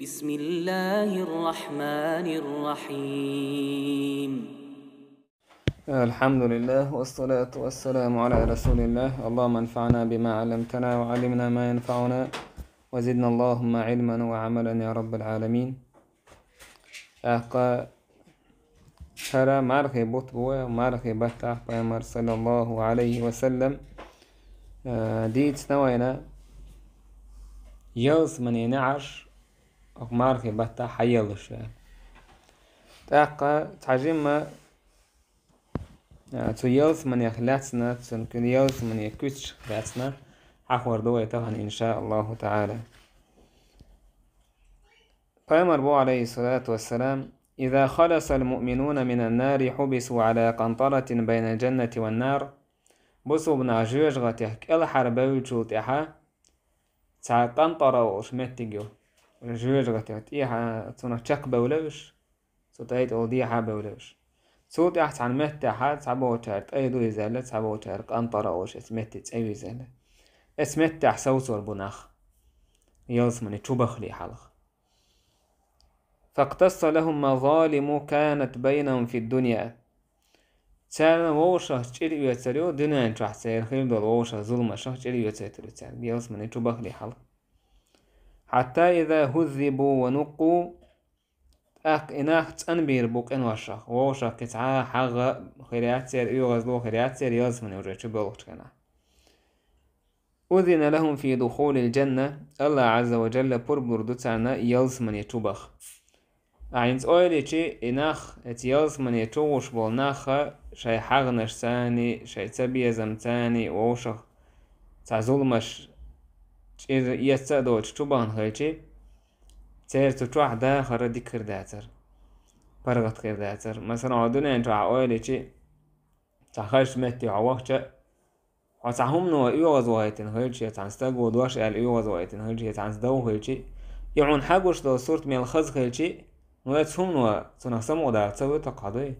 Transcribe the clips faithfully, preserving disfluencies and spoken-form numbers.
بسم الله الرحمن الرحيم. الحمد لله والصلاة والسلام على رسول الله. اللهم انفعنا بما علمتنا وعلمنا ما ينفعنا وزدنا اللهم علما وعملا يا رب العالمين. ТӀаккха хӀара мархий бутт бу вай, мархий баттахь Пайхамар, саллаллаху Ӏалайхи ва саллам, а, дийцина вайна ялсаманин неӀарш оха мархий баттахь хьаеллаш вай. ТӀаккха цхьа жимма, а, цу ялсаманех лаьцна, цу ялсаманин куьцах лаьцна хьахор ду вай тахана, иншааллаху таӀала. Пайхамар боху, Ӏалайхи салату вассалам: «إذا خلص المؤمنون من النار حبسوا على قنطرة بين الجنة والنار». Бусулба нах жоьжахатех кӀелхьарбевллачул тӀаьхьа цхьа къантӀара олуш меттиг ю. Жоьжахатех тӀехьа цунах чекхбевлла уьш, цу тӀай тӀе олу дехьа бевлла уьш. Цул тӀаьхьа цхьана меттехьа цхьаболчара тӀай ду иза аьлла, цхьаболчара къантӀара олуш эца метте цӀе ю иза аьлла. Эца меттехь совцор бу нах ялсамане чу бахале хьалха. «فاقتص لهم مظالم كانت بينهم في الدنيا». Царна вовшах чӀир оьцур ю, дуьнен чохь церан хир долу вовшах зуламашах чӀир оьцуьйтур ю цаьрга, ялсамане чу бахале хьалха. «حتى إذا هذبوا ونقوا». ТӀаккха и нах цӀанбийр бу къиношах, вовшах кхин цхьа хьагӀ хир яц церан, оьгӀазло хир яц церан, ялсамане уже чу боьлхучу хенахь. «أذن لهم في دخول الجنة», Аллах Азза ва Джалла пурба лур ду царна ялсамане чу баха. Ахьа хӀинца ойла йичи, и нах, эца ялсамане чу гӀуш болу нах шайн хьагӀнашцаний, шайн цабезамцаний, вовшах цхьа зуламаш чӀир эца а доцуш чу бахана хилчи, церан цу чохь дахар дика хир дацара, паргӀат хир дацара. Масала, хьо дуьнен чохь ойла йичи, цхьа хазачу метте хьо вахча, хьо цхьа хӀумано оьгӀазвахийтина хилча, я цхьана стага дош аьлла оьгӀазвахийтина хилча, я цхьаьнца дов хилчи, и хьуна хьагуш долу сурт мел хаза хилчи, ну, эца хӀумано цунах самукъадала ца вуьту хьо дуй?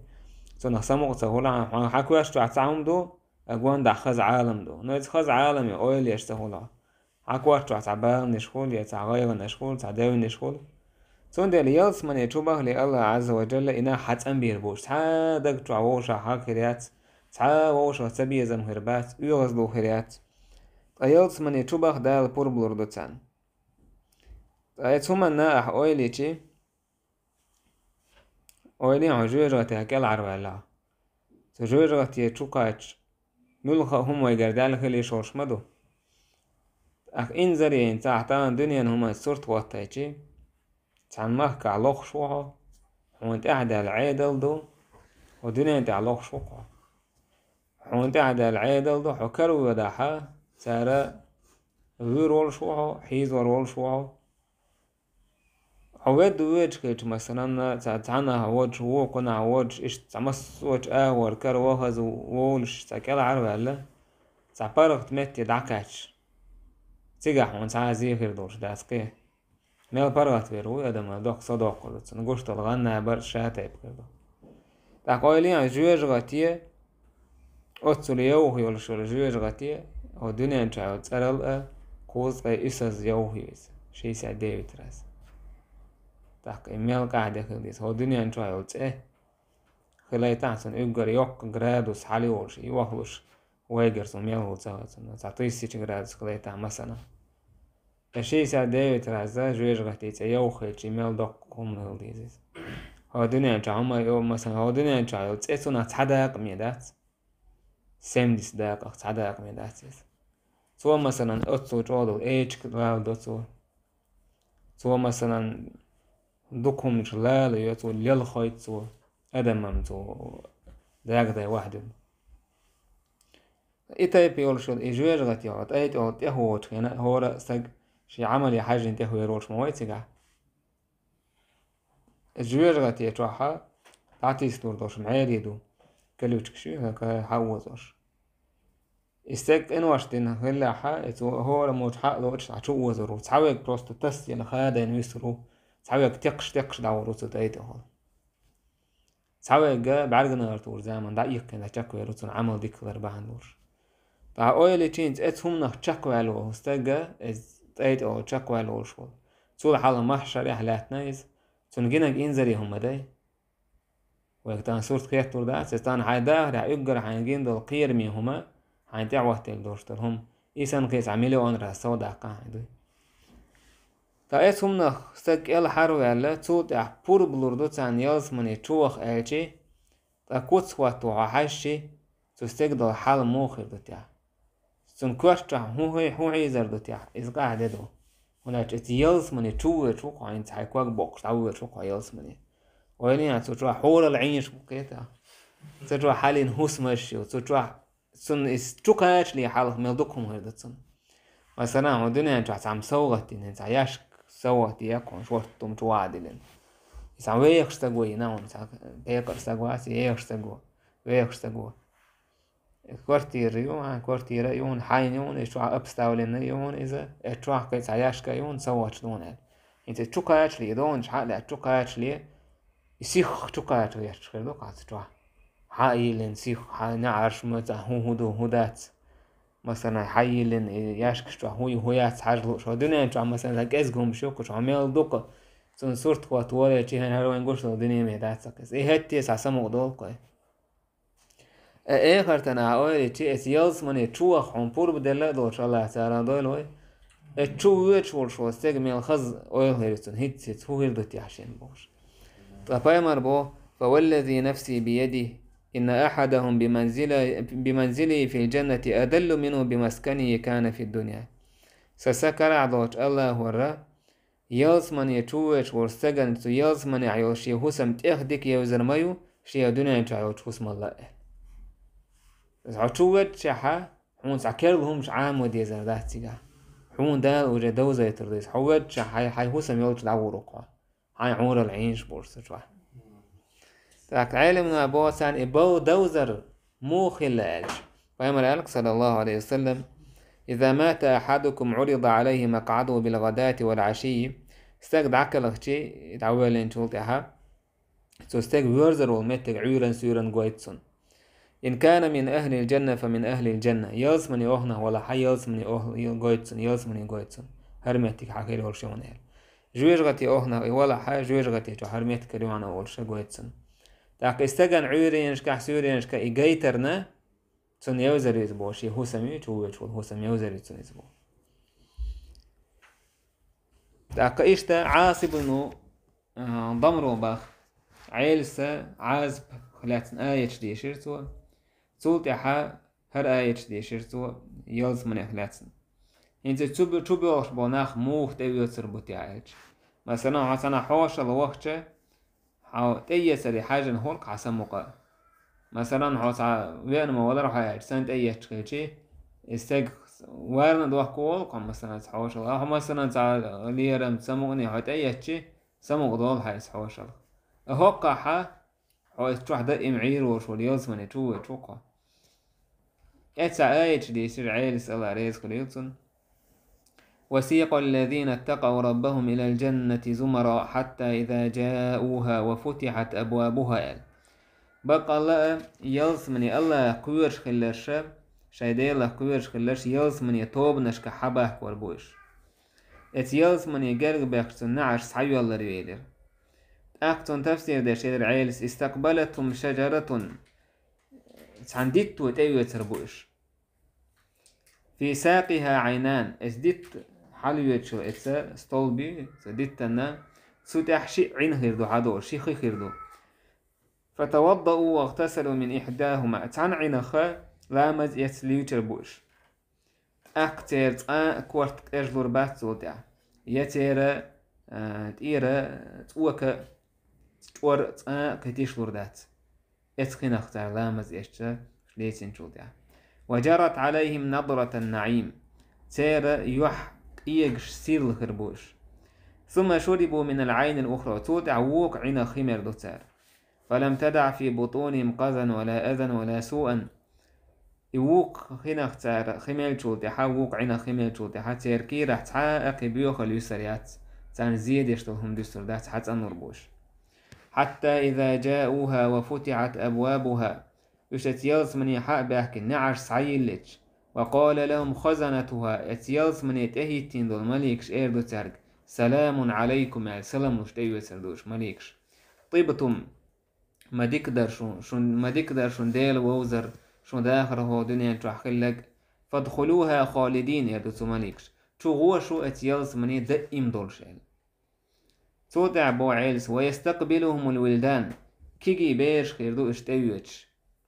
Цунах самукъа ца хуьлахь, хьан хьан коьрта чохь цхьа хӀума ду, а гондахь хаза Ӏалам ду. Ну, эца хаза Ӏаламе ойла еш ца хуьлахь, хьан коьрта чохь цхьа баланаш хуьлу, я цхьа гӀайгӀанаш хуьлу, цхьа девнаш хуьлу. Цундела ялсамане чу бахале Аллах Азза ва Джалла и нах хьацӀанбийр бу уьш. Цхьа даг чохь вовшах хьагӀ хир яц, цхьа вовшах цабезам хир бац, оьгӀазло хир яц. Ткъа ялсамане чу баха Дала пурба лур ду царна. Ткъа эца хӀуманна ахьа ойла йичи, ойла йичи хьо жоьжахатех кӀелхьарваьлла. Цу жоьжахате чу кхачча, муьлхха а хӀума вайгара даьлла хила йиш йолуш ма ду. ТӀаккха инзаре йина цхьа тахана дуьненан хӀуманца сурт хӀоттайчи, цхьана махкахь лохуш ву хьо, хьуна тӀаьхьадаьлла Ӏедал ду, хьо дуьнен тӀехь лохуш ву хьо. Хьуна тӀаьхьадаьлла Ӏедал ду, хьо каравоьдахьа, цара вуьйр волуш ву хьо, хьийзор волуш ву хьо. Хьо ведда воьдуш хилча, масалан, цхьа цхьаннахь водуш, вукхунахь водуш, иштта цхьа массочу агӀор кара вахаза волуш, цхьа кӀелхьарваьлла, цхьа паргӀат метте дӀакхаьчча, цигахь хьуна цхьа а зе хир долуш дац кхин. Мел паргӀат вер ву адам, доккха со доккхур ду цунна, гуш долу гӀан а, барт а ша тайпа хир ду. ТӀаккха ойла йичи, жоьжахате, оццул йовха йолуш йолу жоьжахате, хӀо дуьнен чохь йолу цӀерал а кхузткъе исаза йовха ю иза, шестьдесят девять раз. ТӀаккха и мел къаьхьа де хила деза, хӀо дуьнен чохь йолу цӀе хилайтахь цунна уггар йоккха градус хьалайолуш, и охлуш, вайгара цунна мел ву ца хаза, цхьа тысяча градус хилайтахь, масалан. Ткъа шестьдесят девять раза жоьжахате цӀе йовха хилчи, мел доккха хӀума хила деза иза. ХӀо дуьнен чохь хӀума йо, масалан, хӀо дуьнен чохь йолу цӀе цунах цхьа дакъа ме дац. Семьдесят дакъах цхьа дакъа ме дац иза. Цо, масалан, оццул чӀогӀа долу эчиг лала до цо. Цо, масалан, дукха хӀуманаш лала йо цо, лелхойту цо, адамам цо дагадай ваьхьдина. И тайпа йолуш йолу и жоьжахате йолу тӀай тӀехула тӀехволучу хенахь, хӀора а стаг шен Ӏамале хьаьжжина тӀехвер волуш ма вай цигахь. Жоьжахате чохьа дӀатийсалур долуш мӀерий ду, колючкаш ю, хӀокху хьаозош. И стаг къинош дина хиллехьа, и цо хӀора мочу хьа а лоцуш, дӀа чу озур ву. Цхьаверг просто тасдина, хадайна висур ву. Цхьаверг текхаш-текхаш дӀагӀур ву цу тӀай тӀехула. Цхьаверг бӀаьрганегӀар тур заман дӀаиккхина чекхвер ву, цунна Ӏамал дика хилар бахьана луш. Ткъа ойла йичи, хӀинца эца хӀуманах чекхваьлла волу стаг, эца тӀай тӀехула чекхваьлла волуш волу, Цул хьалха махьшарехь лаьттина иза. Цунна гинарг инзаре хӀума дай. Вайга тахана сурт хетталур дац, иза тахана хьайн дахарехь уггар хьайна гина долу кхераме хӀума хьайна тӀехӀоттийла долуш долу хӀума. И санна кхин цхьа миллион раз сов даккха хьайна дуй. Ткъа эцу хӀуманах стаг кӀелхьарваьлла, цул тӀаьхьа пурба лур ду царна ялсамане чу ваха аьлчи, ткъа куц хӀотто хьо хьаьжчи, цу стеган долу хьал муха хир ду техьа? Цунна коьртачохь хӀун хье-, хӀун хьийзар ду техьа? Иза къахьде ду. ХӀунда аьлча иза ялсамане чу воьдуш ву-кх хьо, хӀинца хьайн ког боккхуш дӀавоьдуш ву-кх хьо ялсамане. Ойла ян, цу чохь хьурал Ӏийнаш бу кхета. Цу чохь хьалийна хӀусамаш ю, цу чохь цунна иза чу кхачале хьалха мел дукха хӀума хир ду цунна. Масала, хьуна дуьнен чохь цхьамма совгӀат дина, цхьа яьшка совгӀат дина, хьуна шорта хӀума чу ваха диллина. Иза цхьа вехаш стаг ву йина хьуна, цхьа пекъар стаг вац, и ехаш стаг ву, вехаш стаг ву. Квартира ю, а, квартира ю хьуна, хьайна ю хьуна, и чохь обставлена ю хьуна иза, и чохь кхин цхьа яьшка ю хьуна, совгӀаташ ду хьуна аьлла. ХӀинца чу кхачале, и донаш хьа а лаьцна чу кхачале, и сих чу кхача гӀерташ хир ду кхаца чохь. Хьа а йиллина сих, хьа неӀарш ма цхьа хӀун хӀун ду, хӀун дац. Масала, хьа йиллина и яьшкаш чохь хӀун ю, хӀун яц хьажа лууш. Хьо дуьнен чохь, масала, кӀезиг хӀумаш ю-кх, хьо мел дукха цунна сурт хӀотта волавелчи, хӀара вайн гуш долу дуьне ме дац-кх иза. И хӀетте цхьа самукъа долу-кх вай. Э, эхартана а ойла йичи, эца ялсамане чу ваха хьуна пурба делла а долуш, Аллах Таала дойла вай. Э, чу воьдуш волуш волу стеган мел хаза ойла хир ю цунна, хӀинцца-хӀинцца хӀун хир ду техьа шена бохуш. Ткъа пайхамар боху: «فوالذي نفسي بيده إن أحدهم بمنزل-، بمنزله في الجنة أذل منه بمسكنه كان في الدنيا». Сан са карахь долчу Аллахора, ялсамане чу воьдуш волу стеган цу ялсаманехь йолу шен хӀусам тӀех дика евзар ма ю, шен дуьнен чохь йолчу хӀусамалла а. Иза хьо чу воьдучехьа, хьуна цхьа керла хӀумаш Ӏамо дезар дац цигахь. Хьуна Дала уже довзайтур ду иза. Хьо воьдучехь хьайн, хьайн хӀусам йолчу дӀагӀур ву-кх хьо. Хьайн Ӏурал Ӏийнаш бохуш цу чохь. ТӀаккха Ӏеламнаха боху царна и бов довзар муха хилла аьлча. Пайхамар аьлла-кх, саллаллаху Ӏалайхи ва саллам: «إذا مات أحدكم عرض عليه مقعده بالغداة والعشي». Стаг дӀакхелхичи, дӀавоьллинчул тӀаьхьа, цу стеган воьрзар волу меттиг Ӏуьйран-суьйран гойту цунна. «إن كان من أهل الجنة فمن أهل الجنة». Ялсамане охӀнах валахь, ялсамане охӀ-, гойту цунна, ялсамане гойту цунна. ХӀара меттиг хьан хир йолуш ю хьуна аьлла. Жоьжахати охӀнах и валахь, жоьжахати чохь хӀара меттиг хир ю хьуна олуш гойту цунна. ТӀаккха и стагана Ӏуьйренашкахь, суьйренашкахь и гайтарна, цунна евзар ю иза боху, шен хӀусам ю, чу воьдуш волу хӀусам евзар ю цунна иза боху. ТӀаккха иштта Ӏасибну, а, Дамро бах, Ӏеласа Ӏазап лаьцна аяташ дешира цо. Цул тӀаьхьа хӀара аяташ дешира цо ялсаманех лаьцна. ХӀинца чу бу-, чу боьлхуш болу нах муха тӀеоьцур бу те аьлча. Масала, хьо цхьана хьошалла вахча, хьо тӀеэцаре хьаьжжина хуьлу-кх хьан самукъа. Масала, хьо цхьа веана ма валара хьо аьлча, сан тӀеэцча хилчи, и стаг варна дохко волу-кх хьо, масала, цхьа хьошалла. Ахьа, масала, цхьа лерам самукъане хьо тӀеэцчи, самукъа долу хьан иза хьошалла. А хӀоккхахьа, хьо иза чохь даим Ӏийр волуш волу ялсамане чу воьдуш ву-кх хьо. Эццахь аяташ дийцира Ӏелас, Алла реза хуьлийла цунна: «وسيق الذين اتقوا ربهم إلى الجنة زمرا حتى إذا جاءوها وفتحت أبوابها», аьлла. Баккъалла а, ялсамане Аллах кхоьруш хилларша, шайн Делах кхоьруш хилларш, ялсамане тобанашка хьабахкор бу уьш. Эца ялсамане герга бехкаш цунна неӀарш схьайоьллар велира. ТӀаккха цунна тафсир деш элира Ӏелас: «استقبلتهم شجرة». Цхьана дитто тӀеоьцур бу уьш. «في ساقها عينان». Эца дитта хьалоьцуш йолу эца столби, цу диттанна, цу тӀехь шиъ Ӏина хир ду хьадолуш, ши хи хир ду. «فتوضؤوا واغتسلوا من إحداهما». Цхьана Ӏинах ламаз эцна лийчар бу уьш. ТӀаккха церан цкъа а корта къежлур бац цул тӀаьхьа. Я церан, а, тӀера цӀока, чӀор цкъа а кхетишлур дац. Эцхинах цара ламаз эшча лецинчул тӀаьхьа. «وجرت عليهم نضرة النعيم». Церан юьхь къегаш сирла хир бу уьш. «ثم شربوا من العين الأخرى». Цул тӀаьхьа вукху Ӏинах хи мер ду цара. «فلم تدع في بطونهم قذا ولا أذى ولا سوءا». И вукху хинах цара хи мелчул тӀаьхьа, вукху Ӏинах хи мелчул тӀаьхьа, церан кийрахь цхьа а кхин боьхалла юьсур яц, царна зе деш долу хӀума дуьсур дац, хьацӀанлур бу уьш. «حتى إذا جاءوها وفتحت أبوابها». Уьш эца ялсамане хьа а баьхкина, неӀарш схьайиллича, «وقال لهم خزنتها», эца ялсамане тӀехӀиттийна долу маликаш эр ду цаьрга: «Саламун Ӏалайкум», аьлла, салам луш тӀеоьцур ду уьш маликаш. «ТӀибтум», ма дика дара шун, шун, ма дика дара шун Дела вовзар, шун дахар хӀокху дуьнен чохь хилларг, «фадхулуха холидин», эр ду цу маликаш. Чу гӀо шу оцу ялсамане даим долуш аьлла. Цул тӀаьхьа боху Ӏелас: «Ва ястакъбилухумул вилдан». Кегий бераш хир ду уьш тӀеоьцуш.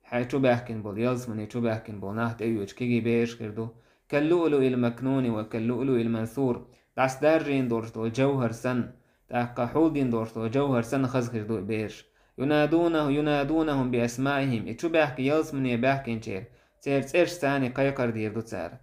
Хьайн чу баьхкина болу, ялсамане чу баьхкина болу нах тӀеоьцуш кегий бераш хир ду. «Каллуълуил макнуни ва каллуълуил мансур». ДӀасадаржийна долуш долу жовхӀар санна, тӀаккха хьулдина долуш долу жовхӀар санна хаза хир ду и бераш. «Юнадуна-, юнадунахум би асмаихим». И чу баьхкина ялсамане баьхкинчеран церан цӀераш царна кхайкхар дийр ду цара.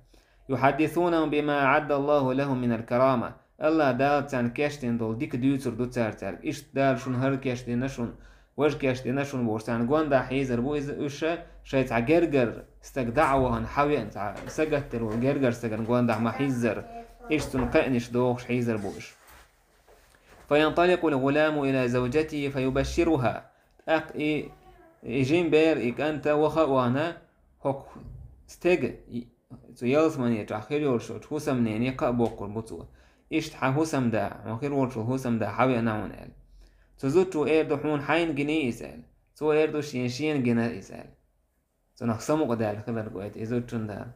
«Юхьаддисунахум бима аӀаддаллаху лахум минал карама». Аллах Дала царна кечдина долу дика дуьйцур ду цара цаьрга. Иштта Дала шуна хӀара кечдина шуна, важа кечдина шуна бохуш, царна гондахь хьийзар бу иза уьш, шайн цхьа гергара стаг дӀа а вахана, хьан веана цхьа сагатделла волу гергара стагана гондахь ма хьиззара. Иштта цунна кхаънаш дохуш хьийзар бу уьш. «Фаянталикъул гӀуламу ила завжатихи фаюбашшируха». ТӀаккха и, и жима бер, и кӀанта ваха а вахана, хӀокху стеган, и, цу ялсамане чохь хир йолуш йолчу хӀусамнене кхаъ боккхур бу цо. Иштта хьан хӀусамда, хьуна хир волчу хӀусамда хьан веана хьуна аьлла. Цу зудчо эр ду: «Хьуна хьайна гиний иза?» аьлла. Цо эр ду: «Шен шена гина иза», аьлла. Цунах самукъадаьлла хилар гойту и зудчун да.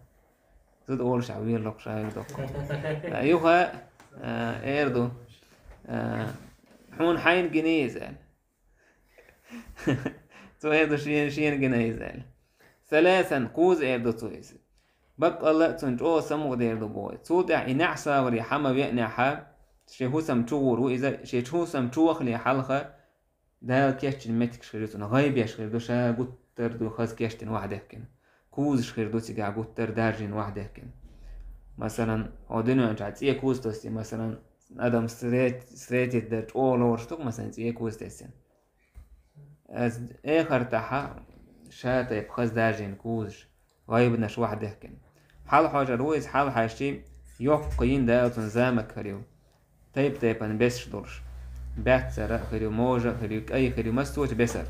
Зуда олуш а вер локхуш а вер доккху. Юха, а, эр ду: «А, хьуна хьайна гиний иза?» аьлла. Цо эр ду: «Шена, шена гина иза», аьлла. «Саласан», кхузза эр ду цо иза. Баккъалла а цунна чӀогӀа самукъадер ду боху. Цул тӀаьхьа и неӀсаваре хьан ма веанехьа, шен хӀусам чу гӀур ву иза, шен хӀусам чу вахале хьалха, Дала кечйина меттигаш хир ю цунна, гӀайбеш хир ду, ша гуттар а ду хаза кечдина вахьдехкина. Кузаш хир ду цигахь гуттар а даржийна вахьдехкина. Масалан, хьо дуьнен чохь цӀе куз тоссе, масалан, адам сре-, сретит дар чӀогӀа лоруш ду-кх, масалан, цӀе куз тесна. Ас эхартахьа ша тайпа хаза даржийна кузаш, гӀайбанаш вахьдехкина. Хьалхьожар ву иза, хьалхьаьжчий, йоккха йина Дала цунна замок хир ю. Тайп-тайпана бесаш долуш. Баьццара а хир ю, можа а хир ю, кӀай а хир ю, массочу бесара.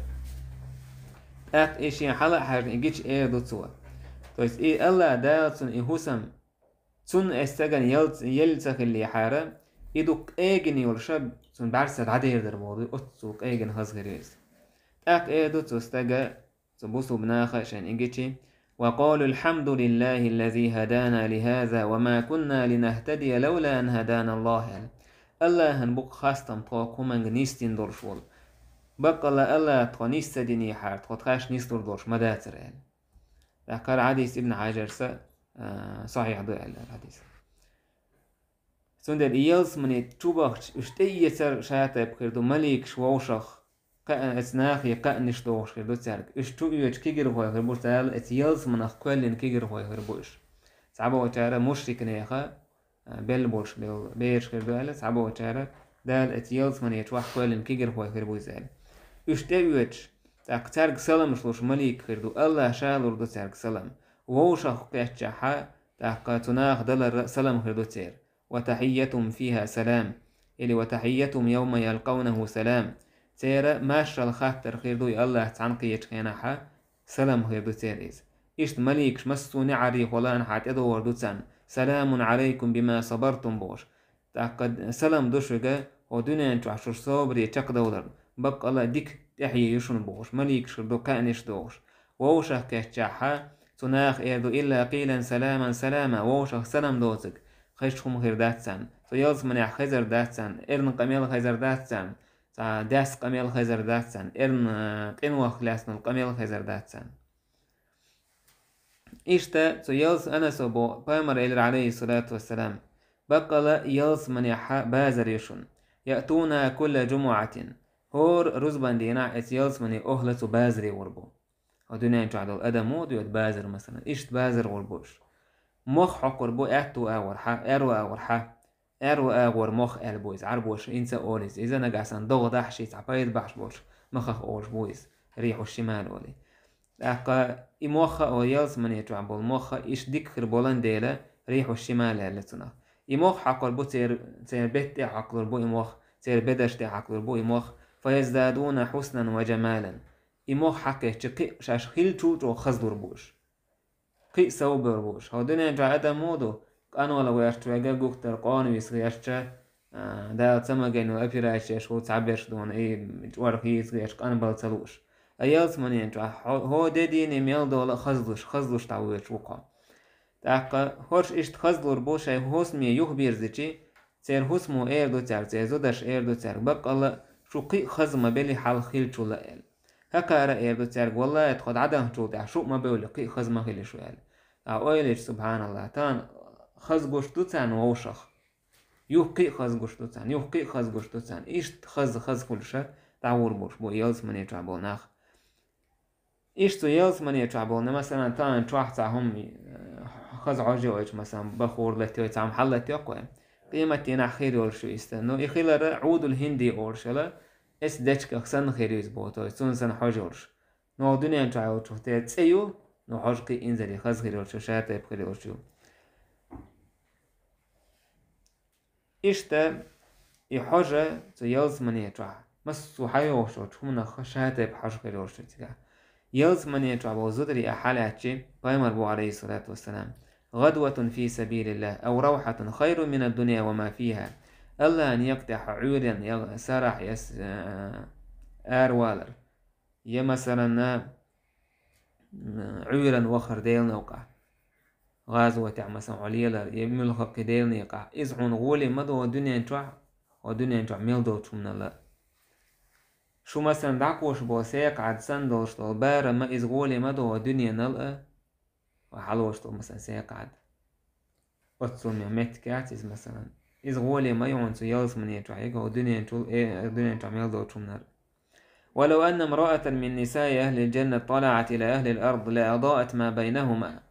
ТӀаккха и шен хьала а хьаьжна, и гича эр ду цо. То есть и Аллах Дала цунна и хӀусам, цунна эс стагана ял-, елла ца хиллехьара, и дукха къегина йолуша, цунна бӀаьрса дӀадер дара боху, оццул къегина хаза хир ю иза. ТӀаккха эр ду цу стага, цу бусулба наха шайна игичи: «Ва къалу алхьамдулиллахиллази хадана лихаза ва ма кунна линахтадия лавла ан хадана Аллах», аьлла. Аллахьан бу-кх хастам тхо хӀуманга нисдина долуш волу. Баккъалла Аллах тхо нис ца динехьара, тхо тхаьш нислур долуш ма дацара аьлла. ТӀаккха хӀара хьадис Ибн Хьажарса, а, сахьихь ду аьлла хӀара хьадис. Цундела и ялсамане чу бахча, уьш тӀеэцар ша тайпа хир ду, маликаш вовшах, кхаъ-, эца нахе кхаъниш дохуш хир ду цаьрга. Уьш чу оьцу кегирхой хир бу цара, эца ялсаманах кхоьллина кегирхой хир бу уьш. Цхьаболчара мушрикнеха, а, белла болуш бел-, бераш хир ду аьлла, цхьаболчара Дала эца ялсамане чохь кхоьллина кегирхой хир бу иза аьлла. Уьш тӀеоьцуш, тӀаккха цаьрга саламаш луш малик хир ду, Аллах ша лур ду цаьрга салам. Вовшах кхеччахьа, тӀаккха цу наха даларра салам хир ду церан. «Ва тахьийятухум фиха салам», или «Ва тахьийятухум явма ялкъавнаху салам». Церан маршалла хаттар хир ду и Аллах цхьаьна кхечу хенахьа, салам хир ду церан иза. Иштта маликаш массо а неӀарехула анхьа тӀедогӀур ду царна: «Саламун Ӏалайкум бима сабартум», бохуш. ТӀаккха салам ду шуьга, хӀо дуьнен чохь шуьш собаре чекхдовлар, баккъала дика тӀаьхье ю шуна бохуш, маликаш хир ду кхаъниш дохуш. Вовшах кхеччахьа, цу наха эр ду: «Илла къилан саламан салама», вовшах салам доцург, хезаш хӀума хир дац царна. Цу ялсаманехь хезар дац царна, эрна къамел хезар дац царна, цхьа даьсса къамел хезар дац царна, эрна, а, къинойх лаьцна къамел хезар дац царна. Иштта цу ялс-, Анаса бо-, пайхамар элира, алейхиссалату вассалам: «Баккъала ялсаманехьа базар ю шуна. Яътуна кулла джумуъатин». ХӀора рузбан дийнахь эца ялсамане охла цу базаре гӀур бу. Хьо дуьнен чохь долу адам ву, доьду базар, масалан. Иштта базар гӀур бу уьш. Мох хьокхур бу аьтту агӀор хьа, аьрру агӀор хьа. Аьрру агӀор мох аьлла бу иза, Ӏарбоша хӀинца а олу иза. Иза нагахь санна догӀа дахьаш, цхьа пайда бахьаш болчу махах олуш бу иза, рихьу шимал олий. ТӀаккха и мохха а, ялсамане чохь болу мохха а иштта дика хир болан дела, рихьу шимал аьлла цунах. И мох хьокхур бу церан, церан бетта тӀе хьокхур бу и мох, церан бедарш тӀе хьокхур бу и мох, фаяздадуна хьуснан ва джамалан. И мох хьакхечча кхин а шаьш хиллачул чӀогӀа хазлур бу уьш. Кхин а сов бер бу уьш. Хьо дуьнен чохь адам ву ду, къанвала гӀерташ вега, гуттар къона виса гӀерташ, Дала ца магийна операцеш ву цхьаберш дуна, и чӀорах йийца гӀерташ къанбала ца лууш. А ялсманен чохь хьо-, хьо де дийне мел дола а хазлуш, хазлуш дӀавоьдуш ву кхо. ТӀаккха хӀорш иштта хазлур бу шайн хӀусаме юхабирзичи, церан хӀусамо эр ду цаьрга, церан зударша эр ду цаьрга, баккъалла а шу кхин а хаза ма белли хьалха хилчул а аьлла. ХӀокхара а эр ду цаьрга, валлахӀи, тхо дӀадаьхначул тӀехьа шу а ма бевлла, кхин а хаза ма хили шу аьлла. Ткъа ойла йича, субхьаналлахӀ, тахана хаза гуш ду царна вовшах. Юха кхин а хаза гуш ду царна, юха кхин а хаза гуш ду царна. Иштта хаза, хаза хуьлуш а дӀагӀур болуш бу ялсмане чохь болу нах. Иштта цу ялсмане чохь болу, масалан, тахана чохь цхьа хӀума, э, хаза хьожа йойчу, масалан, бахур латайой, цхьа хӀума хьаллатайой кхо. Къематдийнахь хир йолуш ю иза. Ну, и хилар Ӏудул хӀинди олуш йолу, эс дечках санна хир ю иза боху, то есть цунна санна хьожа йолуш. Ну, дуьнен чохь йолчух те цӀе ю, ну, хьожа кхин а инзаре хаза хир йолуш ю, ша тайпа хир йолуш ю. Иштта и хьожа цу ялсмане чохь, массо а хьайогӀуш йолчу хӀуманах ша тайпа хьожа хир йолуш ю цигахь. Ялсмане чохь болу зударий ахь хьалаьцчи, пайхамар бу, алейхиссалату вассалам: «غدوة في سبيل الله أو روحة خير من الدنيا وما فيها». АллахӀан некъа тӀехь Ӏуьйренна я сарахь я с-, а, аравалар. Я, масалан, м, Ӏуьйранна вахар Делан новкъахь, гӀазотехь, масалан, хьо лелар, я муьлхха кхин Делан некъахь. Иза хьуна гӀоле ма до дуьнен чохь, хьо дуьнен чохь мел долчу хӀуманал а. Шу, масалан, дӀакхуьуш болу секхаӀад санна долуш долу барам а иза гӀоле ма до дуьненал а. Ва хьалош тхо, масалан, секхаӀад. Оццул мех меттиг яц иза, масалан. Иза гӀоле ма ю хьуна цу ялсмане чохь, яга хӀу дуьнен чул, э, дуьнен чохь мел долчу хӀуманара. «ولو أن امرأة من نساء أهل الجنة طلعت إلى أهل الأرض لأضاءت ما بينهما».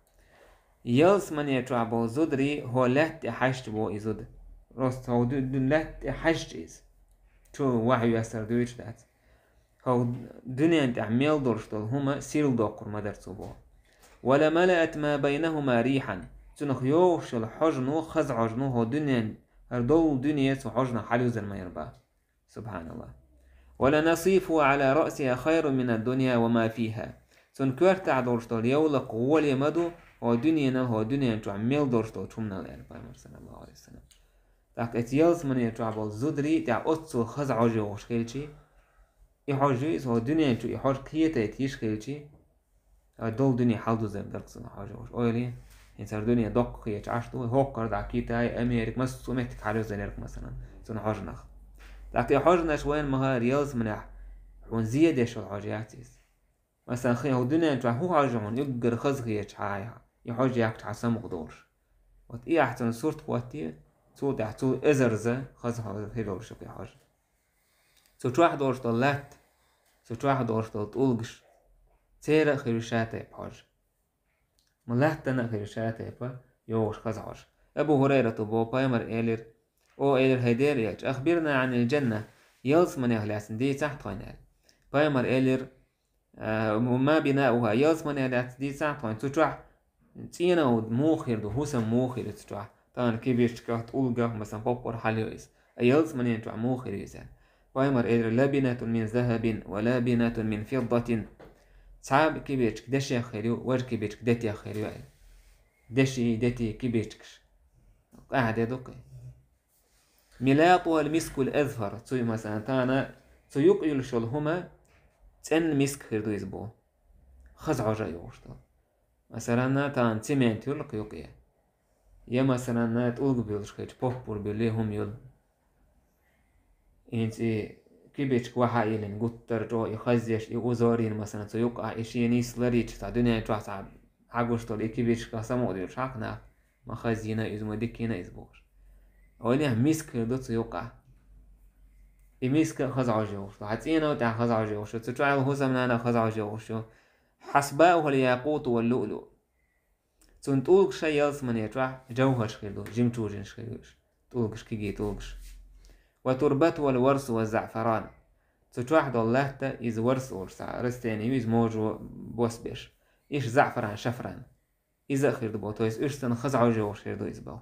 Ялсмане чохь болу зударий хӀо лаьтта тӀе хьаьжча бо и зуда. Просто хӀо ду-, ду-, лаьтта тӀе хьаьжча иза. Чу вахьа йоьссар дуьйцуш дац. ХӀокху дуьнен тӀехь мел долуш долу хӀума сирла доккхур ма дара цо боху. «ولملأت ما بينهما ريحا». Цунах йогӀуш йолу хьожано, хаза хьожано, хӀо дуьнен, хӀара долу дуьне цу хьожанах хьалюзар ма яра боху. СубхьаналлахӀ. «ولنصيفه على رأسها خير من الدنيا وما فيها». Цунна коьртахь долуш долу йовлакх гӀоле ма ду, хӀо дуьненал, хӀо дуьнен чохь мел долуш долчу хӀуманал, аьлла пайхамар, саллаллаху алейхи ва саллям. ТӀаккха эца ялсмане чохь болу зударий тӀехь оццул хаза хьожа йогӀуш хилчий, и хьожа ю иза, хӀо дуьнен чу и хьожа кхетайта йиш хилчий, а долу дуьне хьалдузар дара цунах хьожа йогӀуш. Ойла е, хӀинца хӀара дуьне доккха хеташ Ӏаш ду, хӀокхара дӀа Китай, Америка, массо а меттиг хьалюзар яра, масалан, цунна хьожанах. ТӀаккха и хьожанаш вайна ма-хӀара ялсманехь хьуна зе деш йолу хьожа яц иза. Масалан, хи-, хӀу дуьнен чохь хӀун хьожа хьуна уггар хаза хеташ хьан, и хьожа яхча хьан самукъа долуш. Вот и ахь цунна сурт хӀотте, цул тӀаьхьа цул эзарза хаза хьо-, хир йолуш ю кхин хьожа. Цу чохь долуш долу латта, цу чохь долуш долу тӀулгаш, церан а хир ю ша тайпа хьожа. Ма латтана а хир ю ша тайпа йогӀуш хаза хьожа. Абу ХӀурайрата боху, пайхамар элира, о, элира, хӀай Делан элча, «أخبرنا عن الجنة», ялсманех лаьцна дийцахь тхойн аьлла. Пайхамар элира, а, «وما بناؤها», ялсманех лаьцна дийцахь тхойн, цу чохь цӀенан муха хир ду, хӀусам муха хир ю цу чохь. Тахана кибирчках, тӀулгах, масалан, поппар хьалайо иза. А ялсманен чохь муха хир ю иза? Пайхамар элира: «لبنة من ذهب ولبنة من فضة». Цхьа кибирчка дешех хир ю, важа кибирчка детех хир ю аьлла. Деши, дети, кибирчкаш. Къаьхьа де ду кхин. «ملاطها المسك الأزفر». Цу, масалан, тахана цу юкъа юлуш йолу хӀума цӀенна миск хир ду иза боху. Хаза хьожа а йогӀуш долу. Масалан, тахана цемент юллу кху юкъе. Я, масалан, тӀулга буьллуш хилча, поппар буьллий хӀума юллу. ХӀинца и кибичка вахьа а йиллина, гуттара чӀогӀа и хазъеш, и узор йина, масалан, цу юкъахь и шен нийса ларийча, цхьа дуьнен чохь цхьа хьагуш долу и кибичка самукъадуьйлуш хьакха нах, ма хазйина иза, ма дика йина иза бохуш. Ойла е, миска хир ду цу юкъахь. И миска а хаза хьожа йогӀуш ду. Хьан цӀено тӀехь хаза хьожа йогӀуш ю. Цу чохь хӀусамнана а хаза хьожа йогӀуш ю. «حصباؤها الياقوت واللؤلؤ». Цунна тӀулгаш а ялсамане чохь жовхӀарш хир ду, жемчужинаш хир ю уьш. ТӀулгаш, кегий тӀулгаш. «وتربتها الورس والزعفران». Цу чохь долу латта, иза варс олуш цхьа растение ю, иза можо бос беш. Иштта заӀфаран, шафран. Иза а хир ду боху, то есть уьш санна хаза хьожа йогӀуш хир ду иза боху.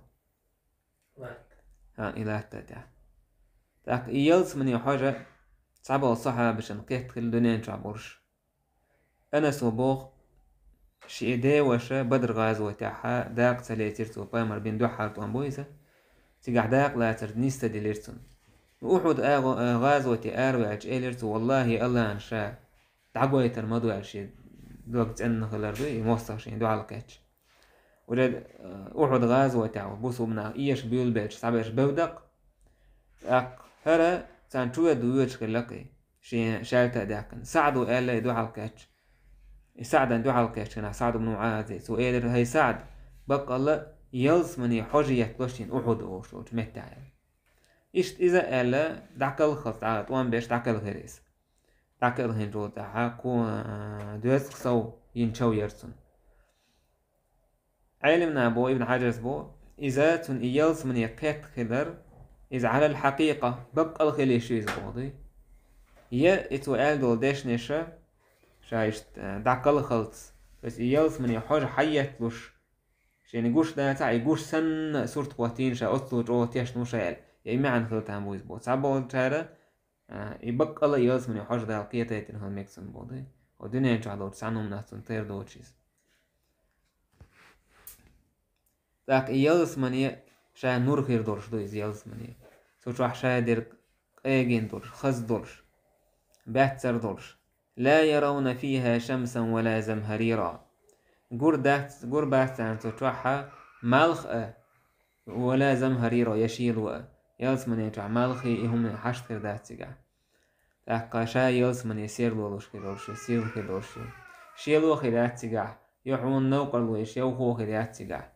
Латта. ХӀан, и латта тӀехь. ТӀаккха и ялсамане хьожа цхьаболу сахьабашна кхетта хилла дуьнен чохь болуш. Анаса боху, шен деваша Бадр гӀазотехь дакъа ца лецира цо, пайхамар бина дуьххьара тӀом бу иза. цигахь дакъа лацар нисса делира цунна. Ухьуд агӀо-, а, гӀазоте араваьлча элира цо: «Валлахьи, Аллахьан ша дӀагойтар ма ду», — аьлла, шен дог цӀена хилар ду, и мостагӀа шена дуьхьал кхаьчча. Уже, а, Ухьуд гӀазотехь бусулба нах эша буьйлабелча схьаберш бевдакъ. ТӀаккха хӀара царна чу ведда воьдуш хилла-кх и, шен шаьлта а даьккхина. СаӀду аьлла и дуьхьал кхаьчча. И СаӀдан дуьхьал кхаьчча хенахь, СаӀд ибн МуӀазе, цо элира: «ХӀай СаӀд, баккъалла ялсамане хьожа етталуш шена Ухьуд олуш долчу меттехь», — аьлла. Иштта иза а аьлла, дӀакхалхалц дӀа тӀом беш дӀакхелхира иза. ДӀакхелхинчул тӀаьхьа кху-, а, доьзткъа сов йина чов яра цунна. Ӏелимна бо, Ибн Хьаджарс бо, иза цунна и ялсамане кхетта хилар, иза Ӏалал хьакъикъа, баккъал хила йиш ю иза боху дуй. Я и цо аьлла долу дешнеша, ша иштта, а, дӀакхалхалц, то есть и ялсамане хьожа хьаетталуш, шена гуш дацахь, и гуш санна а сурт хӀоттийна ша оццул чӀогӀа тешна ву ша аьлла, я и маьӀна хила там бу иза боху. Цхьаболчара, а, и баккъала а ялсамане хьожа Дала кхетийтина хила мега цунна боху дуй. Хьо дуьнен чохь долчу цхьана хӀуманах цунна тера доцуш иза. ТӀаккха и ялсамане ша нур хир долуш ду иза ялсамане. Цу чохь ша дерг къегина долуш, хаза долуш, баьццара долуш. «Ла яравна фиха шамсан ва ла замхарира». Гур дац, гур бац царна цу чохь малх а, «ва ла замхарира», я шело а. Ялсамане чохь малхий и хӀума хьашт хир дац цигахь. ТӀаккха ша ялсамане серло луш хир долуш ю, сирла хир долуш ю. Шело хир яц цигахь, я хьуна новкъарло йиш йовхо хир яц цигахь.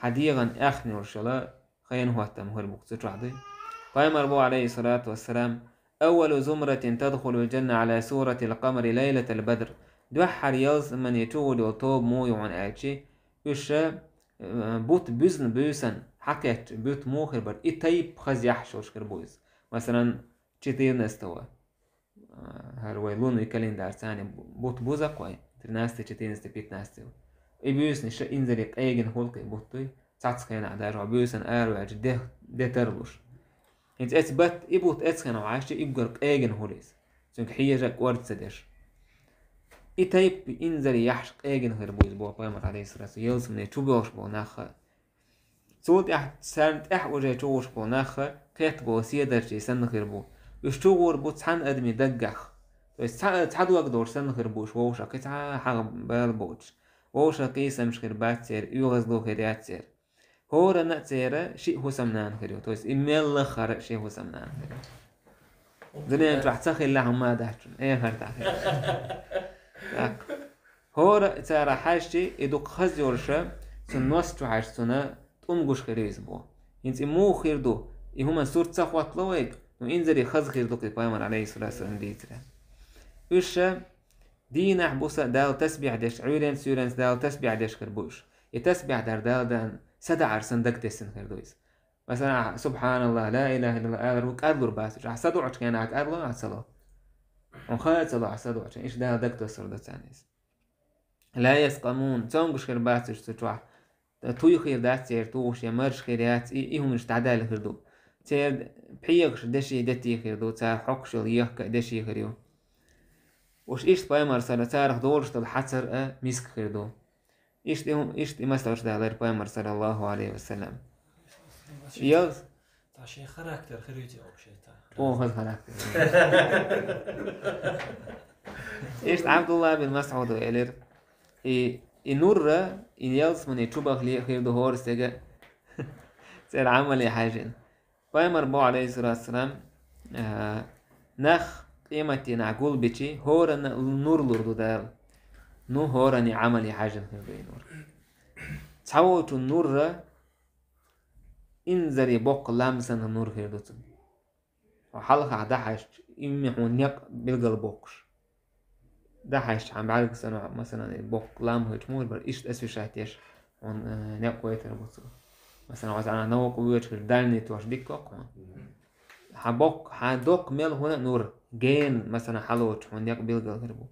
Хьан дегӀан аьхна йолуш йола хенахӀоттам хир бу-кх цу чохь дуй. Пайхамар бо, Ӏалайхиссалату вассалам: «Аввалу зумратин тадхулул джанна Ӏала суратил къамари лайлатал бадр». Дуьххьара ялсамане чу гӀур йолу тоба муха ю хьуна аьлчи, уьш, э, бут буьзна буьйсанна, хьакхеттачу бут муха хир бара, и тайп хаза яхьаш йолуш хир бу иза. Масалан, четырнадцатого. А, хӀара вай лунный календарь царна бу-, бут буза-кх вай, тринадцатый, четырнадцатый, пятнадцатый. И буьйсанна ша инзаре къегина хуьлу-кх и бут дуй, цхьацца хенахь даже хьо буьйсанна араваьлча де, де тарлуш. ХӀинца эцу бат, и бут эцу хенахь хьаьжча, уггар къегина хуьлу иза, цуьнга хьежа а кӀорда ца деш. И тайпа инзаре яхьаш къегина хир бу иза боху пайхамар, Ӏалайхиссалату, ялсамане чу боьлхуш болу нах а. Цул тӀаьхьа царна тӀаьхьа уже чу гӀуш болу нах а кхетта болу седарчий санна хир бу. Уьш чу гӀур бу цхьана адамийн даггахь. То есть цхьа, цхьа дог долуш санна хир бу уьш вовшах, кхин цхьа хьагӀ бала боцуш. Вовшах къийсамаш хир бац церан, оьгӀазло хир яц церан. ХӀоранна а церан шиъ хӀусамнана хир ю. То есть и мел лаххара а шен хӀусамнана хир ю. Дуьнен чохь ца хилла хӀума а дац цунна, эхарта хир. Так. ХӀора а цара хьаьжчи, и дукха хаза йолуша, цунна нос чу хьаьжча, цунна тӀум гуш хир ю иза боху. ХӀинца и муха хир ду, и хӀуман сурт ца хӀоттало вайга, ну, инзаре хаза хир ду-кх и пайхамар, Ӏалайхиссалату вассалам, дийцарехь. Уьш ша дийнахь, буса Дала тасбихь деш, Ӏуьйренца-суьйренца Дала тасбихь деш хир бу уьш. И тасбихь дар Дала дан садаӀар санна дагтесна хир ду иза. Масала, ахь «Субханаллах, ла илаха иллаллах» алар ву, кӀарлур бац уьш. Ахь са доӀучу хенахь кӀарло, ахь ца ло. Хьуна ха а ца ло ахь са доӀучу хенахь, иштта Дала дагтосур ду царна иза. Ла яскъамун, цомгуш хир бац уьш цу чохь. Туй хир дац церан тухуш, я марш хир яц, и, и хӀуманаш дӀадаьлла хир ду. Церан пхьегаш деши дети хир ду, цара хьокхуш йолу ехка а деши хир ю. Уьш иштта пайхамар сара царах долуш долу хьацар а миска хир ду. Иштта и хӀу-, иштта и масалш далара пайхамар, саллаллаху алейхи ва саллям. Ял- Та шен характер хир ю те вообще та? О, хаза характер. Иштта Абдулла бин Масъуда элира: и, и нурра, и ялсмани чубахале хир ду хӀора стеган церан Ӏамале хьаьжжина. Пайхамар бо, алейхиссалату вассалам, а, нах къематдийнахь гулбичи, хӀоранна нур лур ду Дала. Ну, хӀоран Ӏамале хьаьжжина хир ду и нур. Цхьаволчун нурра инзаре боккха лам санна нур хир ду цунна. Хьо хьалхахь дахьаьжча, имма хьуна некъ билгал боккхуш. Дахьаьжча хьан бӀаьрг санна, масалан, и боккха лам хилча муха бара, иштта освещать еш, хьуна, э, некъ гойтар бу цо. Масалан, хьо цхьана новкъа воьдуш хилча, дальний тош дика кху хьуна. Хьан боккха, хьан доккха мел хӀуна а нур, гена, масалан, хьалоцуш, хьуна некъ билгал хир бу.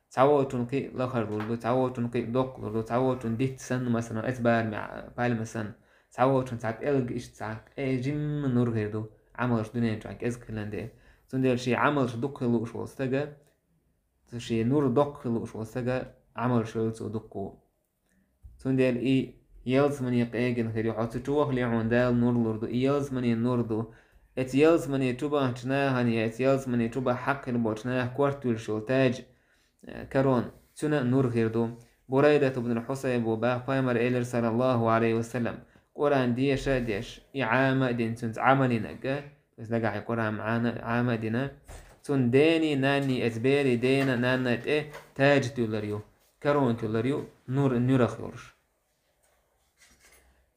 Цхьаволчун кхин а лахара лур ду, цхьаволчун кхин а доккха лур ду, цхьаволчун диц санна, масалан, эцбараме пальма санна, цхьаволчун цхьа пӀелг иштта цхьа къежимма нур хир ду, Ӏамалш дуьнен чохь кӀезиг хилан дела. Цундела шен Ӏамалш дукха хила лууш волу стага, шен нур доккха хила лууш волу стага, Ӏамалш йойла цо дуккха. Цундела и Ялсамане къегина хир ю хьо, цу чу вахале хьуна Дала нур лур ду, и ялсамане нур ду. Эца ялсамане чу бахача нахана, я эца ялсамане чу баха хьакъ хир болча наха корта вуьллуш йолу таж, э, корона, цуьнан а нур хир ду. Бурайдат ибн Хьусайбо баха, пайхамар элира, саллаллаху алейхи ва саллам, Къуръан деша а деш, и Ӏама а дина, цуьнца Ӏамал йинарг, то есть нагахь и Къуръан Ӏана-, Ӏама а дина, цунна дений, нанний, эца берий дена, нанна тӀе таж туьллур ю, корона туьллур ю, нур, нуьрах йолуш.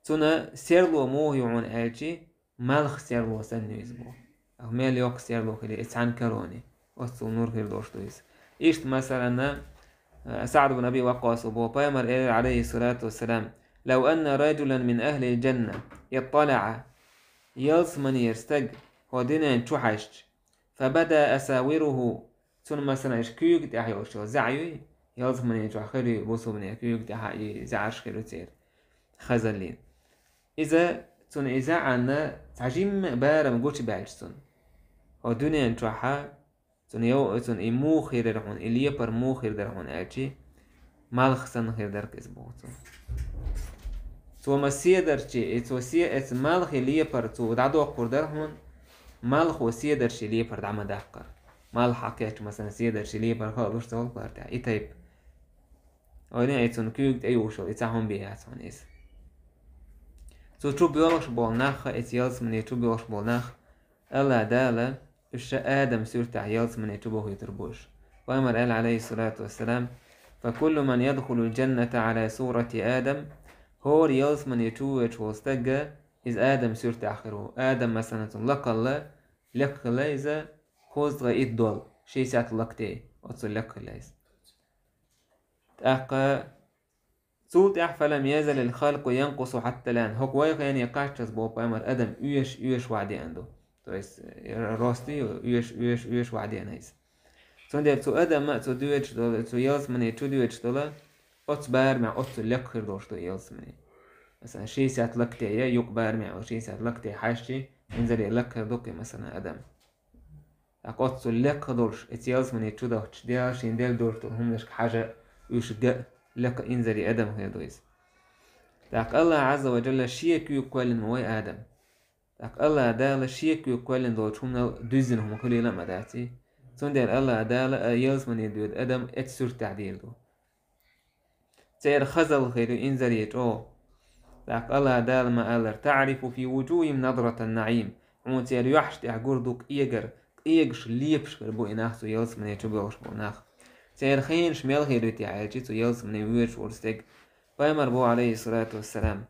Цуьнан серло муха ю хьуна аьлчи, малх серло санна ю иза боху. Ахьа мел йоккха серло хили, и цхьаьна короне. Оццул нур хир долуш ду иза. Иштта, масалана, э, СаӀд бин Аби Ваккъасо боху, пайхамар элира, алейхи салату вассалам: «Лав анна раджулан мин ахлил джанна итталаӀа». Ялсаманера стаг хӀо дуьнен чу хьаьжча, «Фабада асавируху», цунна, масалан, иштта куьйга тӀехь йолуш йолу заьӀа юй, ялсамане чохь хир ю бусулбане куьйга тӀехь и заьӀарш хир ю церан хазаллин. Иза, цунна и заьӀанна цхьа жимма а барам гучубаьлча цунна, хӀо дуьнен чохьа, цунна йо-, цунна и муха хир яра хьуна, и лепар муха хир дара хьуна аьлчи, малх санна хир дара иза боху цунна. Цо ма седарчи, и цо се-, эца малхе лепар цо дӀадоккхур дара хьуна, малхо седарчи лепар дӀа ма даккхара. Малх хьакхечча, масалан, седарчи лепар хаалуш ца хуьлу кхара тӀехь, и тайпа. Ойла, и цунна куьйга тӀе юхуш йолу, и цхьа хӀума бен яц хьуна иза. Цу чу боьлхуш болу нах, эца ялсамане чу боьлхуш болу нах, Аллах Дала уьш ша Адам суьртехь ялсамане чу бохуьйтур бу уьш. Пайхамар аьлла, алейхи салату вассалам: «Фа куллу ман ядхулул джанната ала сурати Адам». ХӀора ялсамане чу воьдуш волу стагга иза Адам суьртехь хир ву. Адам, масалан, цунна лакхалла, лекха хилла иза, кхузткъе итт долу, шестьдесят локтей, оццул лекха хилла иза. ТӀаккха цул тӀаьхьа: «Фалам язалил халкъу янкъусу хьатта лан». ХӀокху вай хене кхаччалц боху пайхамар адам оьшуш, оьшуш ваха деана ду. То есть, э, росте оьшуш, оьшуш, оьшуш ваха деана иза. Цундела цу адамна а цу доьдуш долу, цу ялсамане чу доьдуш долу, оцу барамехь оццул лекха хир долуш ду ялсамане. Масалан, шестьдесят локтей я, юкъа барамехь шестьдесят локтей хьаьжчи, инзаре лекха хир ду кхин, масалан, адам. ТӀаккха оццул лекха долуш, эца ялсамане чу дахча, Дала шена делла долуш долу хӀуманашка хьажа, уьш ган, лекха инзаре адам хир ду иза. ТӀаккха Аллах Азза ва Джалла шен куьйга кхоьллина ма вай адам. ТӀаккха Аллах Дала шен куьйга кхоьллина долчу хӀуманал дуьззина хӀума хуьлийла а ма дац и. Цундела Аллах Дала а ялсамане доьду адам эца суьртехь дийр ду. Церан хазалла хир ю инзаре чӀогӀа. ТӀаккха Аллах Дала ма-аллара: «Та'рифу фи вуджухим надратан на'им». Хьуна церан юьхьаш тӀехь гур ду къегар, къегаш лепаш хир бу и нах, цу ялсамане чу боьлхуш болу нах. Церан хенаш мел хир ю те аьлчи, цу ялсамане воьдуш волу стеган. Пайхамар боху, алейхи салату вассалам: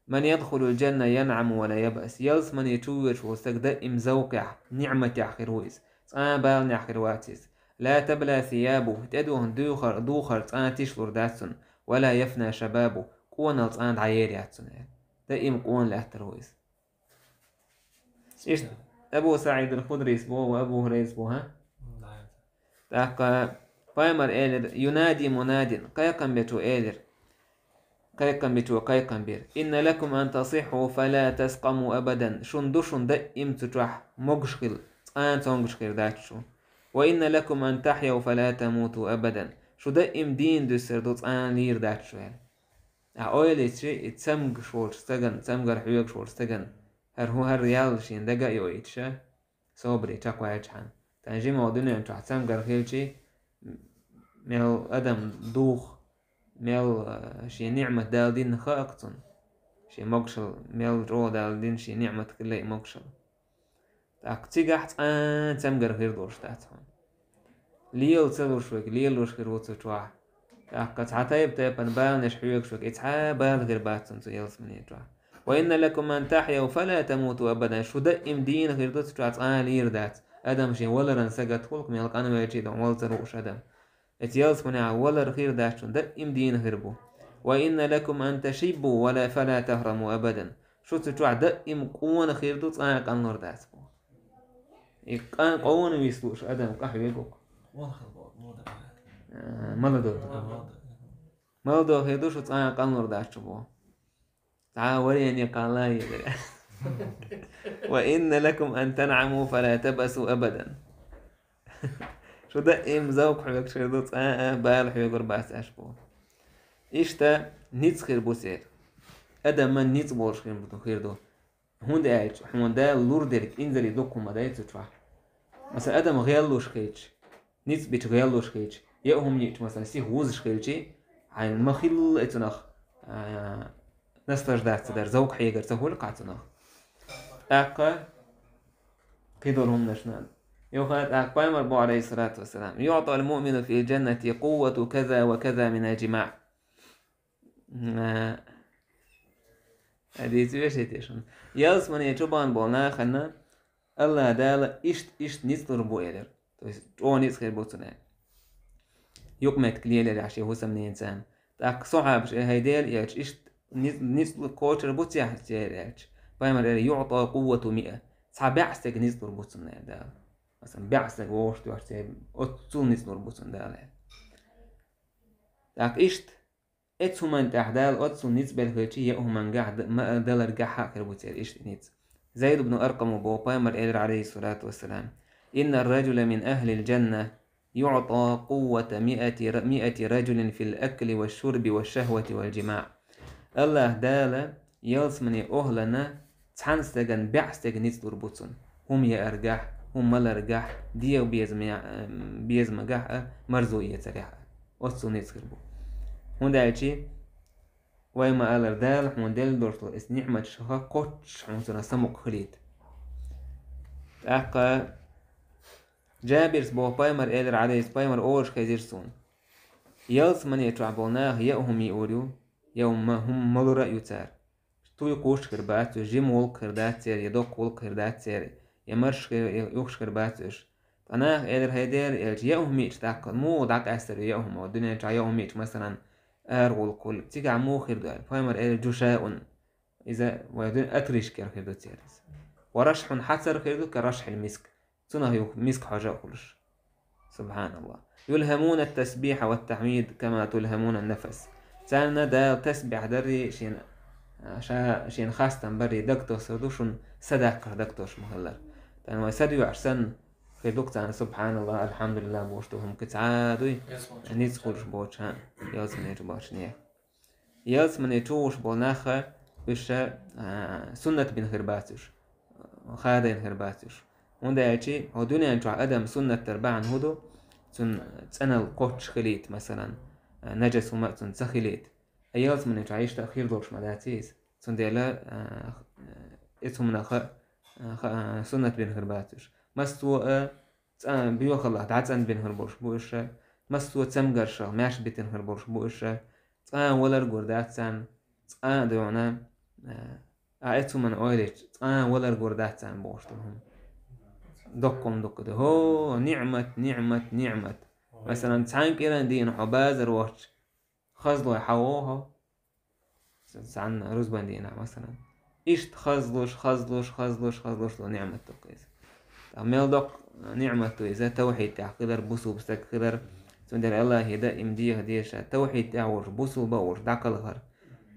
«Ман ядхулул джанна ян'аму ва ла яб'ас». Ялсамане чу воьдуш волу стаг даим завкъехь, ни'матехь хир ву иза. Цкъа а баланехь хир вац иза. «Ла табла сиябу», тӀедухна духар, духар цкъа а тишлур дац цунна. «Ва ла яфна шабабу», къонал цкъа а дӀаер яц цунна. Даим къона лаьттар ву иза. Иштта Абу СаӀид ал-Худрис боху, Абу Хурайрас боху, хӀа? ТӀаккха пайхамар элира: «Юнади мунадин», кхайкхам бечо элира. Кхайкхам бечо кхайкхам бира: «Инна лакум ан тасихху фала таскъаму абадан». Шун ду шун даим цу чохь могуш хила, цкъа а цомгуш хир дац шу. «Ва инна лакум ан тахьяу фала тамуту абадан». Шу даим дийна дуьсур ду, цкъа а лийр дац шу аьлла. Ахьа ойла йича, и цамгаш волчу стагана, цамгар хьоьгуш волчу стагана, хӀара хӀу-, хӀара ял шена дага а йоуьйтуша, собаре чекхваьлчхьана. Тхан жимогӀа дуьнен чохь цамгар хилчи, мел адам дух, мел, а, шен ниӀмат Дала динна хаьа-кх цунна. Шен могушалла мел чӀогӀа Дала динна шен ниӀмат хилла и могушалла. ТӀаккха цигахь цкъа а цамгар хир долуш дац хьуна. Лела ца луш верг лелалуш хир ву цу чохь. ТӀаккха цхьа тайп-тайпана баланаш хьоьгуш верг, и цхьа а бала хир бац цунна цу ялсамане чохь. «Ва инна лакум ан тахьяу фала тамуту абадан». Шу даим дийна хир ду цу чохь, цкъа а лийр дац. Адам шен валаран сагатхулх, мел къанвелчий дан вала ца лууш адам. Эца ялсаманехь валар хир дац шун, даим дийна хир бу. «Ва инна лакум ан ташиббу ва ла, фала тахраму абадан». Шу цу чохь даим къона хир ду, цкъа а къанлур дац бу. И къан-, къона вислуш адам къахьоьгу-кх. А, молодой. Молодой хир ду шу, цкъа а къанлур дац шу бу. Цхьа а варенье кхалла а елира. «Ва инна лакум ан танъаму фала табасу абадан». Шу даим завкъ хьоьгуш хир ду, цкъа а бала хьоьгур бац аша бу. Иштта ницкъ хир бу церан. Адам ницкъ болуш хир ду, хир ду. ХӀунда аьлча хьуна Дала лур дерг инзаре дукха хӀума дай цу чохь. Масала, адам гӀеллуш хилча, ницкъ бича гӀеллуш хилча, я хӀума йиъча, масала, сиха вузаш хилча, хьайна ма-хилла и цунах, а, наслаждаться дар, зовкх хьегар ца хуьлу-кх цунах. ТӀаккха кхидолу хӀуманашна. Юха тӀаккха пайхамар боху, алейхиссалату вассалам: «يعطى المؤمن في الجنة قوة كذا وكذا من الجماع». А, хьадийца веший те шуна? Ялсамане чу бахана болу нахана Аллах Дала иштта, иштта ницкъ лур бу элира. То есть, чӀогӀа ницкъ хир бу цунна. Юкъаметтиг лелийра шен хӀусамненаца. ТӀаккха сохьабаша: «Эй, хӀай Делан элча, иштта ниц-, ницкъ кхочур бу цехь церан?» аьлча, пайхамар элира: «يعطى قوة مائة». Цхьа бӀе стаг ницкъ лур бу цунна, элира Дала. Масала, бӀе стаг вовшахтоьхча, церан оццул ницкъ лур бу цунна Дала, элира. ТӀаккха иштта, оцу хӀуманна тӀехь Дала оццул ницкъ белла хилча, я хӀумангахь д-, ма-, даларгахь а хир бу церан иштта ницкъ. Зайд ибн Аркъама боху, пайхамар элира, алейхиссалату вассалам: «إن الرجل من أهل الجنة يعطى قوة مائة ر-، مائة رجل في الأكل والشرب والشهوة والجماع». Аллах Дала ялсамане охӀлана цхьана стеган бӀе стеган ницкъ лур бу цунна. ХӀума яаргахь, хӀума маларгахь, дегӀан безамехь-, безамагахь а, марзо эцарехь а. Оццул ницкъ хир бу. ХӀунда аьлча вай ма-аллара, Дала хьуна делла долуш долу иза ниъматаш ха кхоччуш хьуна цунах самукъа хилийта. ТӀаккха Джабирс боху, пайхамар элира, алейхиссалам, пайхамар олуш хезира суна: «Ялсамане чохь болу наха я хӀума йиур ю, я хӀума, хӀума малур а ю цара. Туй кхуш хир бац уьш, жима гӀуллакх хир дац церан, я доккха гӀуллакх хир дац церан, я марш хир, я юхаш хир бац уьш». Ткъа наха элира: «ХӀай Делан элча, я хӀума йиъча тӀаккха муха дӀакъаьстар ю я хӀума? Дуьнен чохь я хӀума йиъча, масалан, ара гӀуллакх хуьлу, цигахь муха хир ду?» аьлла. Пайхамар элира: «Джушаун». Иза вай дуьнен отрыжкера хир ду церан иза. «Ва рашхьун», хьацар хир ду, «ка рашхьил миск». Цунах юха миск хьожа а хуьлуш. Субханаллах. «يلهمون التسبيح والتحميد كما تلهمون النفس». Царна Дала тасбихь даррий, шен, ша, шен хастам баррий дагтосур ду, шуна садаккхар дагтош ма-хиллара. Тан вай садоьӀуш санна, хир ду-кх царна субханаллах, алхьамдулиллах бохуш ду, хӀума кхин цхьа а дуй, ницкъ хуьлуш боцуш, хӀан, ялсамане чу болчу нехан. Ялсамане чу вуш болу нах, уьш, а, суннат бина хир бац уьш, хадайна хир бац уьш. ХӀунда аьлча хӀокху дуьнен чохь адам суннат дар бахьана хӀун ду? Цуьнан цӀаналла кхоччуш хилийта, масалан, а, нажас хӀума а цуьнан ца хилийта. Ткъа ялсамане чохь иштта а хир долуш ма дац иза. Цундела, а, оцу хӀуманах, а, ха-, а, суннат бина хир бац уьш. Массо а цӀа-, боьхаллах дӀацӀанбина хир болуш бу уьш, массо а цамгаршах маьрша битина хир болуш бу уьш, цкъа а валар гур дац царна, цкъа а дуьхьна, а, а, оцу хӀуманна ойла йича, цкъа а валар гур дац царна бохуш долу хӀума. Доккха хӀума дукха ду. ХӀо, ниъмат, ниъмат, ниъмат. Масалан, цхьана кӀиран дийнахь хьо базар вахча, хазлой хьан воху? Цхьанна рузбан дийнахь, масалан. Иштта хазлуш, хазлуш, хазлуш, хазлуш долу ниъмат ду-кх иза. Ткъа мел доккха ниъмат ду иза, тавхьид тӀехь хилар, бусулба стаг хилар. Цундела Аллахе даим деха деза ша, тавхьид тӀехь волуш, бусулба а волуш, дӀакхалхар.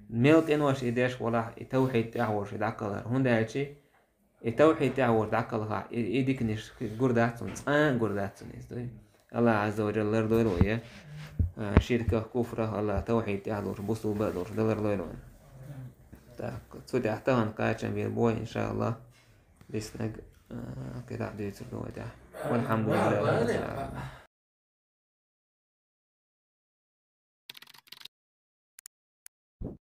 Мел къинош и деш валахь, и тавхьид тӀехь волуш и дӀакхалхар. ХӀунда аьлча и тавхьид тӀехь волуш дӀакхалхахь, и, и диканаш гур дац цунна, цкъа а гур дац цунна иза, дуй. Аллах Азза ва Джалла лардойла вай, я, а, ширках, куфрах, Аллах тавхьид тӀехь долуш, бусулба а долуш, Дала лардойла вай. Так, цу тӀехь тахана кхачам бийр бу вай, иншааллах. Диснарг, а, кхидӀа а дуьйцур ду вай тӀехь. Валхьамдулиллахи раббил Ӏаламин.